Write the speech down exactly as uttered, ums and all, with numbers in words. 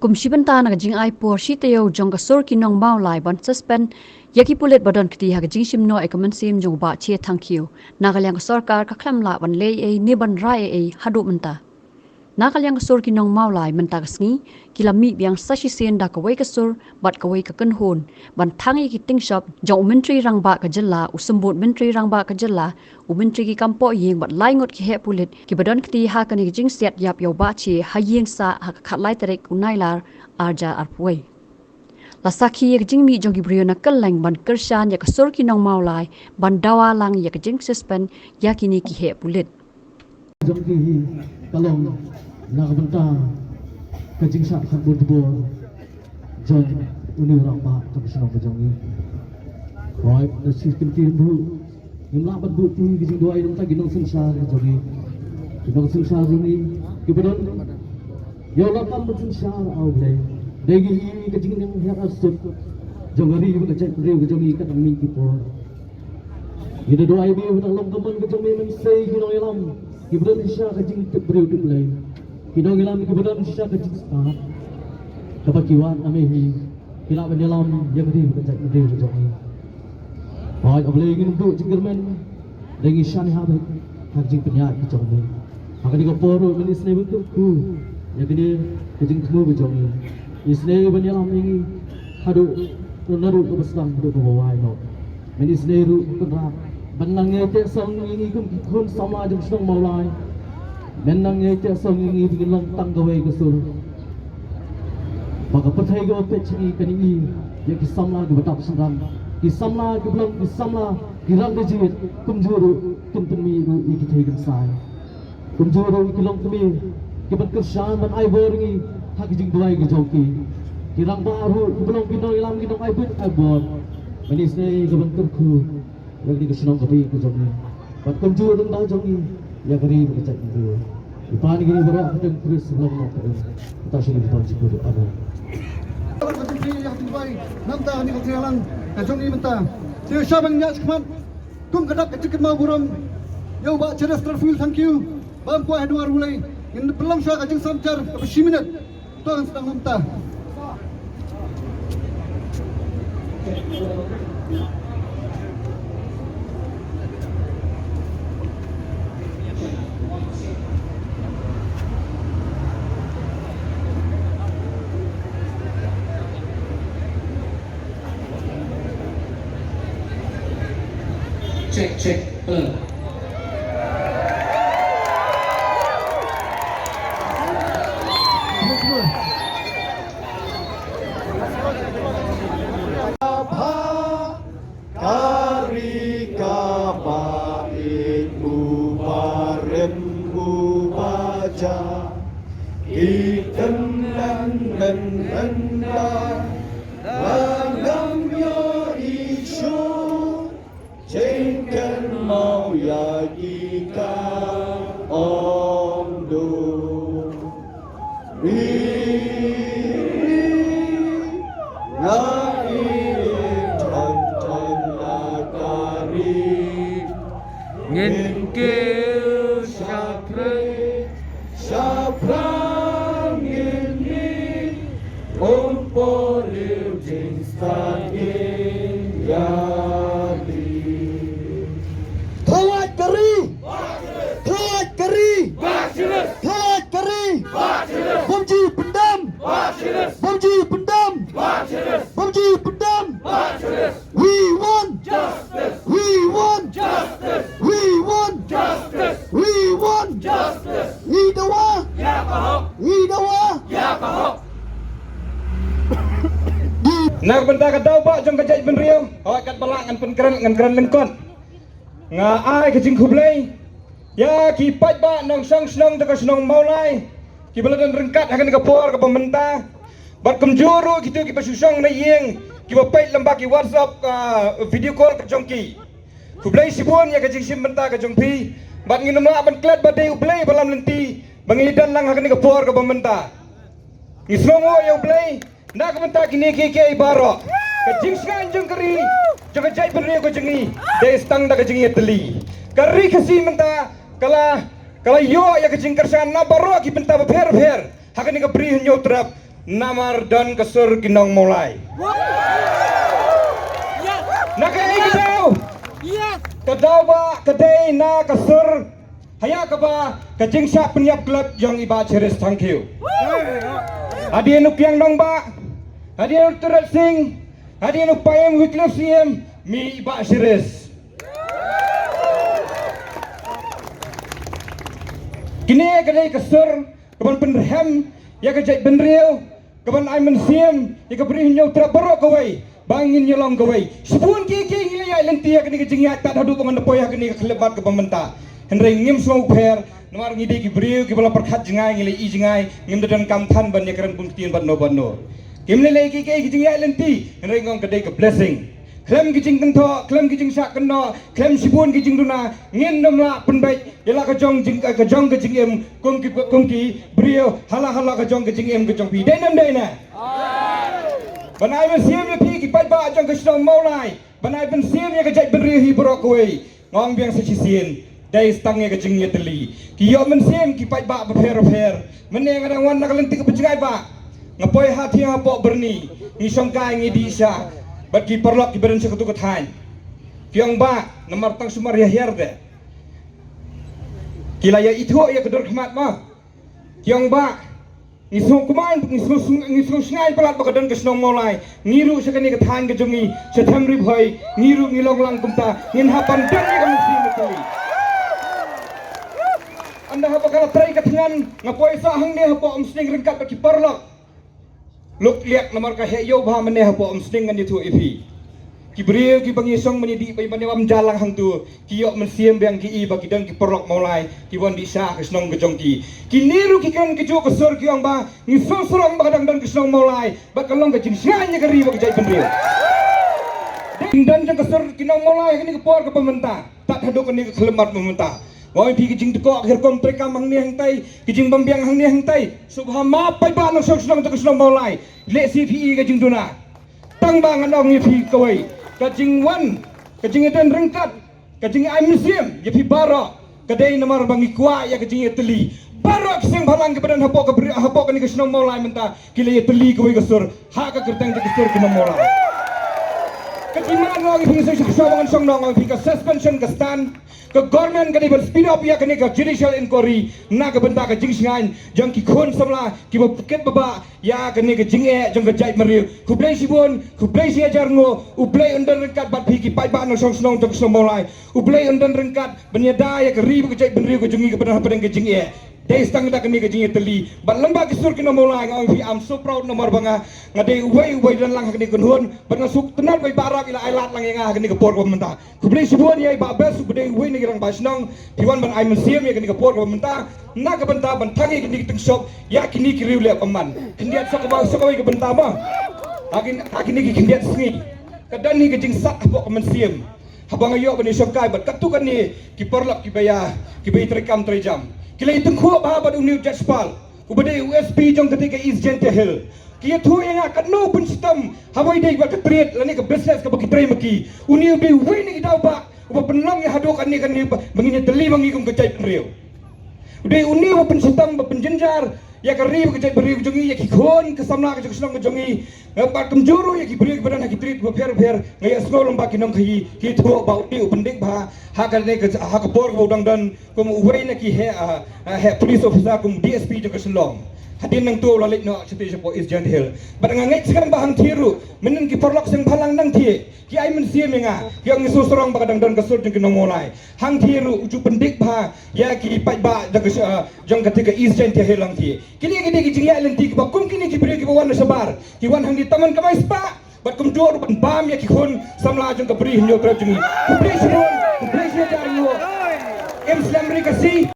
Kum shi bynta na ka jingai por shi taïew jong ka sur ki nong Mawlai ban suspend ïa ki pulit ba don kti ha ka jingshim noh ïa ka mynsiem jong u Bah Che Thangkhiew, na ka liang ka sorkar ka khlem lah ban leh ei ei ne ban rai ei ei haduh mynta. Na ka liang ka sur ki nong Mawlai mynta ka sngi ki la mih biang sa shisien da kawei ka sur bad kawei ka kynhun ban thang ïa ki tyngshop jong u Myntri Rangbah ka jylla, u Symbud Myntri Rangbah ka jylla, u Myntri ki kam pohïing bad lai ngut ki heh pulit kiba don kti ha kane ka jingsiat ïap ïa u Bah Che ha ïing sah ha ka khatlai tarik u Nailar arhajar arphew wei. La sakhi ïa ka jingmih jong ki briew na kylleng ban kyrshan ïa ka sur ki nong Mawlai ban dawa lang ïa ka jingsuspend ïa kine ki heh pulit. Jong ki hi ka long na ka bynta ka jingshah khatbor jubor jong une u rangbah jong ka shnong ka jong ngi. Hooid, na shi kyntien ruh ngim lah ban buh ti ka jingduwai na ka bynta ki nongsynshar ka jong ngi. Ki nongsynshar jong ngi kiba don ïa u lad tam ban synshar, A Blei. Dei ngi hi ka jingïaid arsut jong ka ri bad ka jaitbynriew ka jong ngi ka dang mih ki por. Ngi da duwai ïa me ba dang long ka mon ka jong me, mynsiem ki nongïalam kiba don shisha ka jingtip briew tip Blei, ki nongïalam kiba don shisha ka jingstad, kaba ki wad na me hi ki lah ban ïalam ïa ka ri bad ka jaitbynriew ka jong ngi. Hooid, A Blei, ngim duh jingkyrmen, dei ngi shaniah beit ha ka jingpynïaid ka jong me. Ha kane ka por ruh men isynei ban kyrkhu ïa kane ka jingthmu ka jong ngi. Isynei ban ïalam ïa ngi haduh naduh kaba sdang haduh kaba wai noh. Men isynei ruh Kynrad ban nang ïai teh song ïa ngi kum ki khun samla jong ka shnong Mawlai. Men nang ïai teh song ïa ngi ba ngin long tang kawei ka sur, ba ka pyrthei kaba peit sha ngi kan ïohi ïa ki samla kiba dap shynrang, ki samla kiba long ki samla ki rangbah jied, kumjuh ruh kin pynmih ruh ïa ki thei kynsai. Kumjuh ruh ki longkmie ki ban kyrshan ban ai bor ïa ngi ha ki jingduwai ki jong ki. Ki rangbah ruh ki ban long ki nongïalam, ki nong ai buit ai bor. Men isynei ka ban kyrkhu ïa kane ka shnong ka ri ka jong ngi bad kumjuh ruh ka jong ngi ïa ka ri bad ka jaitbynriew. Ïa kine baroh ka teng Khrist ba long nongpynim. Kata shi ne ban jingkyrkhu, amen. Ka jong ngi ïa ka jingduwai na ka bynta kane ka jingïalang ka jong ngi mynta. Te sha ban ïaid shakhmat kum ka dak ka jingkynmaw burom ïa u Bah Cheres Tranquil Thangkhiew, ba ym kwah haduh ar U Blei. Ngin pynlong shuwa ka jingsam jar kaba shi minit. To, ngin sdang mynta. Check, check, hello. Ka ri kaba ïeit, u barim u baja, i tymmen men hynda la ngam ïohi shuh. Jingkynmaw ïa ki ka ong do. Ri, ri, nga ïeit thon thon ïa ka ri. Ngin kiew shaphrang. Shaphrang ngin mih, um poriw jingstad ngin ïadei. Thrang ka ri! Thrang ka ri! Thrang ka ri! Bym ju pyndam! Bym ju pyndam! Bym ju pyndam! We want justice. We want justice. We want justice. We want justice. Ngi dawa. Ïa ka hok. Ngi dawa. Ïa ka hok. Na ka bynta ka daw ba jong ka jaitbynriew, hooid, katba lah ngan pynkren, ngan kren lyngkot. Nga ai ka jingkhublei ïa ki paidbah nongshong shnong jong ka shnong Mawlai kiba la don ryngkat ha kane ka por kaba mynta. Bad kumjuh ruh kito kiba shu shong na ïing kiba peit lyngba ki WhatsApp, ah, video call ka jong ki. Khublei shibun ïa ka jingshim bynta ka jong phi. Bad ngin ym lah ban klet ba dei U Blei ba lam lynti ba ngi don lang ha kane ka por kaba mynta. Ngi sngewnguh ïa U Blei na ka bynta kine kiei kiei baroh. Ka jingshngaiñ jong ka ri, jong ka jaitbynriew ka jong ngi, dei tang da ka jingïatylli. Ka ri Khasi mynta ka la, ka la ïoh ïa ka jingkyrshan na baroh ki bynta bapher bapher ha kane ka Bri Hynñiewtrep. Namar don ka sur ki nong Mawlai. Na kaei ka daw? Ka daw ba ka dei na ka sur ha ïa kaba ka jingshah pynïap glep jong i Bah Cherish Thangkhiew. Hadien u Kiang Nangbah, hadien u Tyrot Sing, hadien u Paiem Wycliffe Syiem, mih i Bah Cherish. Kine ka dei ka sur kaban pynrhem ïa ka jaitbynriew, kaban ai mynsiem ïa ka Bri Hynñiewtrep baroh kawei ba ngin ïalong kawei. Shibun kiei kiei ngi la ïaid lynti ha kane ka jingïaid tad haduh ba ngan da poi ha kane ka khyllipmat kaba mynta. Hynrei ngim sngewpher namar ngi dei ki briew kiba la pyrkhat jngai, ngi la i jngai, ngim da donkam than ban ïakren bun ktien bad no bad no. Kim lei lei kiei kiei ki jingïaid lynti, hynrei nga ong ka dei ka blessing. Khlem ki jingkynthoh, khlem ki jingshah kynnoh, khlem shibun ki jingduna, ngin nym lah pynbeit ïa la ka jong jing, ka jong ka jingim kum ki, kum ki briew ha la, ha la ka jong ka jingim ka jong phi. Dei ne ym dei ne? Ban ai mynsiem ïa phi ki paidbah jong ka shnong Mawlai, ban ai mynsiem ïa ka jaitbynriew hi baroh kawei. Nga ong biang sa shisien, dei tang ïa ka jingïatylli. Ki ïoh mynsiem ki paidbah bapher bapher. Mynne nga dang wan na ka lynti kaba jngai bah, nga poi ha thiang hapoh Byrni, ngi shongkai ngi dih sha bad ki paralok kiba don sha katu ka thaiñ. Ki ong bah, namar tang sumar ïa hiar te, ki la ïa ithuh ïa ka dur khmat ma. Ki ong bah, ngi sngewkmen, ngi sngew, ngi sngewshngaiñ palat ba ka don ka shnong Mawlai. Ngi ruh sha kane ka thaiñ ka jong ngi, sha Them Ri Bhoi, ngi ruh ngi long lang kumta, ngin hap ban don ïa ka mynsiem ïatylli. Ynda haba ka la trei ka thngan, nga poi sah hangne hapoh Umsning ryngkat bad ki paralok. Luk liak namar ka heh ïew bha mynne hapoh Umsning ngan ïathuh ïa phi. Ki briew kiba ngi shong ban ïa dih, ba ïa ban ïa bam ja lang hangtu, ki ïoh mynsiem biang ki i ba ki don ki paralok Mawlai ki wan dih sha ka shnong ka jong ki. Kine ruh ki kren kajuh ka sur ki ong ba ngi sngewsarong ba ka dang don ka shnong Mawlai bad ka long ka jingshngaiñ ïa ka ri bad ka jaitbynriew. Dei don jong ka sur ki nong Mawlai ha kane ka por kaba mynta, tad haduh kane ka khyllipmat ba mynta. Nga ong ïa phi ki jingdkhoh, ki rukom treikam hangne hangtai, ki jingbam biang hangne hangtai. Sngewbha ma paidbah nongshong shnong jong ka shnong Mawlai, leh seh phi ïa ka jingduna. Tang ba ngan ong ïa phi kawei, ka jingwan, ka jingïadon ryngkat, ka jingai mynsiem ïa phi baroh ka dei namar ba ngi kwah ïa ka jingïatylli. Baroh ki seng bhalang kiba don hapoh ka bri, hapoh kane ka shnong Mawlai mynta ki la ïatylli kawei ka sur ha ka kyrteng jong ka sur ki nong Mawlai. Ka demand nga ong ïa phi, sa shisha ba ngan shong, nga ong ïa phi, ka suspension ka stand. Ka government ka dei ban speed up ïa kane ka judicial inquiry na ka bynta ka jingshngaiñ jong ki khun samla kiba kit ba bah ïa kane ka jingeh jong ka jaitbynriew. Khublei shibun, khublei shi hajar nguh, U Blei un don ryngkat bad phi ki paidbah nongshong shnong jong ka shnong Mawlai. U Blei un don ryngkat ban ïada ïa ka ri bad ka jaitbynriew ka jong ngi kaba don hapdeng ka jingeh. Dei tang da kane ka jingïatylli bad lem bad ki sur ki nong Mawlai, nga ong ïa phi, I'm so proud namar ba nga, nga dei uwei uba don lang ha kane ka kynhun bad nga sngewtynnat ba i Bah Rap i la ai lad lang ïa nga ha kane ka por kaba mynta. Khublei shibun ïa i Bah Best uba dei uwei na ki rangbah shnong, phi wan ban ai mynsiem ïa kane ka por kaba mynta na ka bynta ban tang ïa kine ki tyngshop, ïa kine ki riewlep bymman. Khyndiat sa kawei, sa kawei ka bynta ma, ha kine, ha kine ki khyndiat sngi ka don hi ka jingsat hapoh ka mynsiem. Haba nga ïoh ban ïashongkai bad katto katne ki paralok kiba ïa, kiba ïatreikam treijam, ki la ïatyngkhuh bha bad une u Judge Pal uba dei u S P jong kata ka East Jaintia Hills. Ki ïathuh ïa nga katno u pynshitom haba ïadei bad ka trade lane ka business kaba ki trei ma ki. Une u dei uwei na ki daw bah uba pynlong ïa haduh katne katne ba, ba ngin ïatylli ma ngi kum ka jaitbynriew. U dei une uba pynshitom, ba pynjynjar ïa ka ri bad ka jaitbynriew ka jong ngi, ïa ki khun ka samla ka jong ka shnong ka jong ngi. Bad kumjuh ruh ïa ki briew kiba don ha ki trade bapher bapher. Nga ïohsngew lem bad ki nongkhaïi ki ïathuh ba une u pyndik bha ha kane ka, ha ka por kaba u dang don kum uwei na ki heh, ah, ah, heh police officer, kum D S P jong ka Shillong. Hadien nangta u la leit noh shatei shapoh East Jaintia Hills. Bad nga ngeit skhem ba hangthie ruh mynnin ki paralok seng bhalang nangthie ki ai mynsiem ïa nga, ki ong ngi sngewsarong ba ka dang don ka sur jong ki nong Mawlai. Hangthie ruh u ju pyndik bha ïa ki paidbah jong ka, ah, jong kata ka East Jaintia Hills hangthie. Kine ki dei ki jingïaid lynti kiba kum kine ki briew kiba wan na shabar, ki wan hangne tang ban kamai spah bad kumjuh ruh ban bam ïa ki khun samla jong ka Bri Hynñiewtrep jong ngi. Khublei shibun, khublei shi hajar nguh. Im slem ri Khasi.